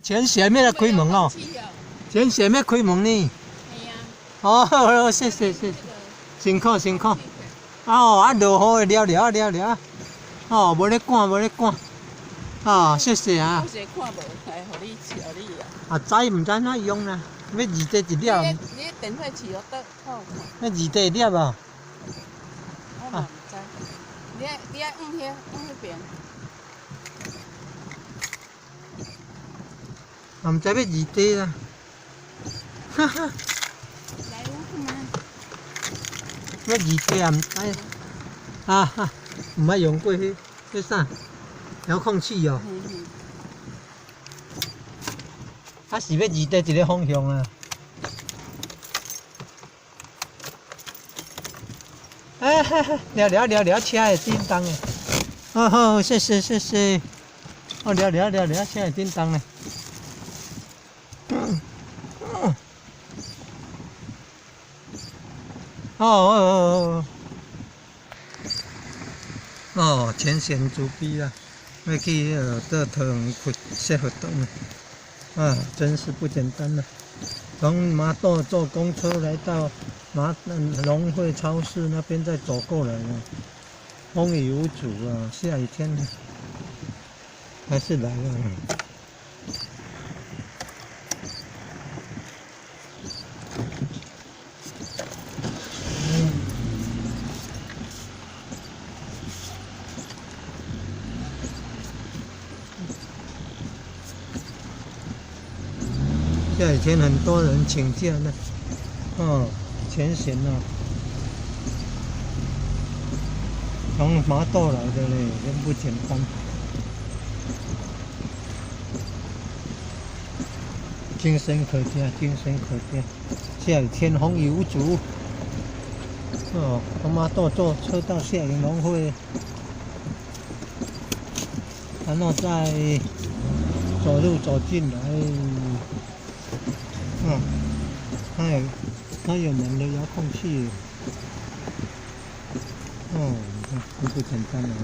前前面開門哦，前前面開門呢。哦，好，謝謝謝謝，辛苦辛苦。哦，啊落雨了了了了，哦，無咧趕無咧趕。哦，謝謝啊。我是看無，來予你予你啊。啊，知毋知怎用啦？欲二塊一粒。你電話飼予佗？欲二塊一粒無？我嘛毋知。你愛往遐往彼邊。嘛毋知欲二塊啦。哈哈。來，我看。欲二塊也毋知。啊哈，毋捌用過彼彼啥遙控器哦。啊是欲二塊一个方向啊。哎哈哈，了了了了，車會振動的。好好，謝謝謝謝。哦，了了了了，車會振動的。哦哦哦哦。哦，淺顯主筆啦，欲去彼個桃園開設活動啊，真是不簡單吶！從麻豆坐公車來到麻農會超市那邊，再走過來呢，風雨無阻啊！下雨天還是來了。下雨天很多人請假呢，哦，淺顯啊，從麻豆來的嘞，真不簡單。精神可嘉，精神可嘉。下雨天風雨無阻，哦，從麻豆坐車到下營農會，然後再走路走進來。嗯，它有門的遙控器，哦，真不簡單啊。